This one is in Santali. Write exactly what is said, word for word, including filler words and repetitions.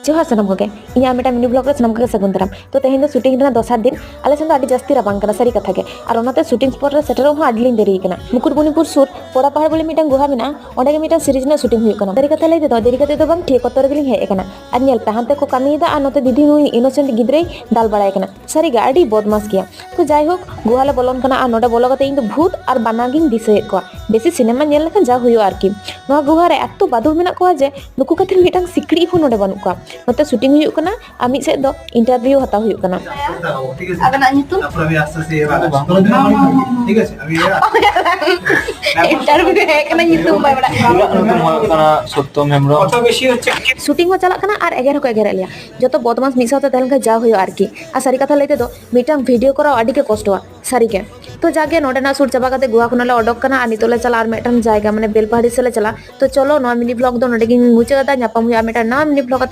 ᱡᱚᱦᱟᱨ ᱥᱟᱱᱟᱢ ᱠᱚᱜᱮ, ᱤᱧᱟᱹᱜ ᱢᱤᱫᱴᱟᱝ ᱢᱤᱱᱤ ᱵᱞᱚᱜ ᱨᱮ ᱥᱟᱱᱟᱢ ᱠᱚᱜᱮ ᱥᱟᱹᱜᱩᱱ ᱫᱟᱨᱟᱢ᱾ ᱛᱚ, ᱛᱮᱦᱮᱧ ᱫᱚ ᱥᱩᱴᱤᱝ ᱨᱮᱱᱟᱜ ᱫᱚᱥᱟᱨ ᱫᱤᱱ᱾ ᱟᱞᱮ ᱥᱮᱱ ᱫᱚ ᱟᱹᱰᱤ ᱡᱟᱹᱥᱛᱤ ᱨᱟᱵᱟᱝ ᱠᱟᱱᱟ, ᱥᱟᱹᱨᱤ ᱠᱟᱛᱷᱟ ᱜᱮ᱾ ᱟᱨ ᱚᱱᱟᱛᱮ ᱥᱩᱴᱤᱝ ᱥᱯᱚᱴ ᱨᱮ ᱥᱮᱴᱮᱨᱚᱜ ᱦᱚᱸ ᱟᱹᱰᱤ ᱞᱤᱧ ᱫᱮᱨᱤ ᱠᱟᱱᱟ᱾ ᱢᱩᱠᱩᱴᱢᱩᱱᱤᱯᱩᱨ ᱥᱩᱨ ᱯᱚᱲᱟ ᱯᱟᱦᱟᱲ ᱵᱚᱞᱮ ᱢᱤᱫᱴᱟᱝ ᱜᱩᱦᱟ ᱢᱮᱱᱟᱜᱼᱟ, ᱚᱸᱰᱮ ᱜᱮ ᱢᱤᱫᱴᱟᱝ ᱥᱤᱨᱤᱡᱽ ᱨᱮᱱᱟᱜ ᱥᱩᱴᱤᱝ ᱦᱩᱭᱩᱜ ᱠᱟᱱᱟ᱾ ᱥᱟᱹᱨᱤ ᱠᱟᱛᱷᱟ ᱞᱟᱹᱭ ᱛᱮᱫᱚ, ᱫᱮᱨᱤ ᱠᱟᱛᱮ ᱫᱚ ᱵᱟᱝ, ᱴᱷᱤᱠ ᱚᱠᱛᱚ ᱨᱮᱜᱮ ᱞᱤᱧ ᱦᱮᱡ ᱟᱠᱟᱱᱟ᱾ ᱟᱨ ᱧᱮᱞ ᱯᱮ, ᱦᱟᱱᱛᱮ ᱠᱚ ᱠᱟᱹᱢᱤᱭᱮᱫᱟ ᱟᱨ ᱱᱚᱛᱮ ᱫᱤᱫᱤ ᱱᱩᱭ ᱤᱱᱳᱥᱮᱱᱴ ᱜᱤᱫᱽᱨᱟᱹᱭ ᱫᱟᱞ ᱵᱟᱲᱟᱭ ᱠᱟᱱᱟ᱾ ᱥᱟᱹᱨᱤ ᱜᱮ ᱟᱹᱰᱤ ᱵᱚᱫᱢᱟᱥ ᱜᱮᱭᱟ᱾ ᱛᱚ, ᱡᱟᱭᱦᱳᱠ, ᱜᱩᱦᱟ ᱞᱮ ᱵᱚᱞᱚᱱ ᱠᱟᱱᱟ ᱟᱨ ᱱᱚᱰᱮ ᱵᱚᱞᱚ ᱠᱟᱛᱮ ᱤᱧ ᱫᱚ ᱵᱷᱩᱛ ᱟᱨ ᱵᱟᱱᱟ ᱜᱤᱧ ᱫᱤᱥᱟᱹᱭᱮᱫ ᱠᱚᱣᱟ᱾ ᱵᱮᱥᱤ ᱥᱤᱱᱮᱢᱟ ᱧᱮᱞ ᱞᱮᱠᱷᱟᱱ ᱡᱟ ᱦᱩᱭᱩᱜᱼᱟ ᱟᱨᱠᱤ᱾ ᱱᱚᱣᱟ ᱜᱩᱦᱟ ᱨᱮ ᱮᱛᱚ ᱵᱟᱫᱩᱲ ᱢᱮᱱᱟᱜ ᱠᱚᱣᱟ ᱡᱮ ᱱᱩᱠᱩ ᱠᱷᱟᱹᱛᱤᱨ ᱢᱤᱫᱴᱟᱝ ᱥᱤᱠᱲᱤᱡ ᱦᱚᱸ ᱱᱚᱰᱮ ᱵᱟᱹᱱᱩᱜ ᱠᱚᱣᱟ᱾ ᱱᱚᱛᱮ ᱥᱩᱴᱤᱝ ᱦᱩᱭᱩᱜ ᱠᱟᱱᱟ ᱟᱨ ᱢᱤᱫ ᱥᱮᱫ ᱫᱚ ᱤᱱᱴᱟᱨᱵᱷᱤᱭᱩ ᱦᱟᱛᱟᱣ ᱦᱩᱭᱩᱜ ᱠᱟᱱᱟ᱾ ᱟᱵᱮᱱᱟᱜ ᱧᱩᱛᱩᱢ? ᱛᱟᱨᱯᱚᱨ ᱟᱵᱤᱱ ᱟᱥᱛᱮ ᱟᱥᱛᱮ ᱮᱵᱟᱨ ᱴᱷᱤᱠ ᱟᱪᱷᱮ, ᱟᱵᱤᱱ ᱮᱵᱟᱨ ᱤᱱᱴᱟᱨᱵᱷᱤᱭᱩ ᱦᱮᱡ ᱠᱟᱱᱟ, ᱧᱩᱛᱩᱢ ᱵᱟᱭ ᱵᱟᱲᱟᱭᱟ᱾ ᱤᱧᱟᱹᱜ ᱧᱩᱛᱩᱢ ᱦᱩᱭᱩᱜ ᱠᱟᱱᱟ ᱥᱚᱛᱛᱚᱢ ᱦᱮᱢᱵᱨᱚᱢ᱾ ᱥᱩᱴᱤᱝ ᱦᱚᱸ ᱪᱟᱞᱟᱜ ᱠᱟᱱᱟ ᱟᱨ ᱮᱜᱮᱨ ᱦᱚᱸᱠᱚ ᱮᱜᱮᱨᱮᱫ ᱞᱮᱭᱟ᱾ ᱡᱚᱛᱚ ᱵᱚᱫᱢᱟᱥ ᱢᱤᱫ ᱥᱟᱶᱛᱮ ᱛᱟᱦᱮᱸ ᱞᱮᱱᱠᱷᱟᱱ ᱡᱟ ᱦᱩᱭᱩᱜᱼᱟ ᱟᱨᱠᱤ᱾ ᱟᱨ ᱥᱟᱹᱨᱤ ᱠᱟᱛᱷᱟ ᱞᱟᱹᱭ ᱛᱮᱫᱚ ᱢᱤᱫᱴᱟᱝ ᱵᱷᱤᱰᱤᱭᱳ ᱠᱚᱨᱟᱣ ᱟᱹᱰᱤ ᱜᱮ ᱠᱚᱥᱴᱚᱣᱟ, ᱥᱟᱹᱨᱤ ᱜᱮ᱾ ᱛᱚ, ᱡᱟᱜᱮ ᱱᱚᱰᱮᱱᱟᱜ ᱥᱩᱨ ᱪᱟᱵᱟ ᱠᱟᱛᱮ ᱜᱩᱦᱟ ᱠᱷᱚᱱᱟᱜ ᱞᱮ ᱚᱰᱚᱠ ᱠᱟᱱᱟ ᱟᱨ ᱱᱤᱛᱚᱜ ᱞᱮ ᱪᱟᱞᱟᱜᱼᱟ ᱟᱨ ᱢᱤᱫᱴᱟᱝ ᱡᱟᱭᱜᱟ, ᱢᱟᱱᱮ ᱵᱮᱞᱯᱟᱦᱟᱲᱤ ᱥᱮᱫ ᱞᱮ ᱪᱟᱞᱟᱜᱼᱟ᱾ ᱛᱚ, ᱪᱚᱞᱚ, ᱱᱚᱣᱟ ᱢᱤᱱᱤ ᱵᱞᱚᱜ ᱫᱚ ᱱᱚᱰᱮ ᱜᱤᱧ ᱢᱩᱪᱟᱹᱫ ᱮᱫᱟ᱾ ᱧᱟᱯᱟᱢ ᱦᱩᱭᱩᱜᱼᱟ ᱢᱤᱫᱴᱟᱝ ᱱᱟᱣᱟ ᱢᱤᱱᱤ ᱵᱞᱚᱜ ᱟᱛᱮ᱾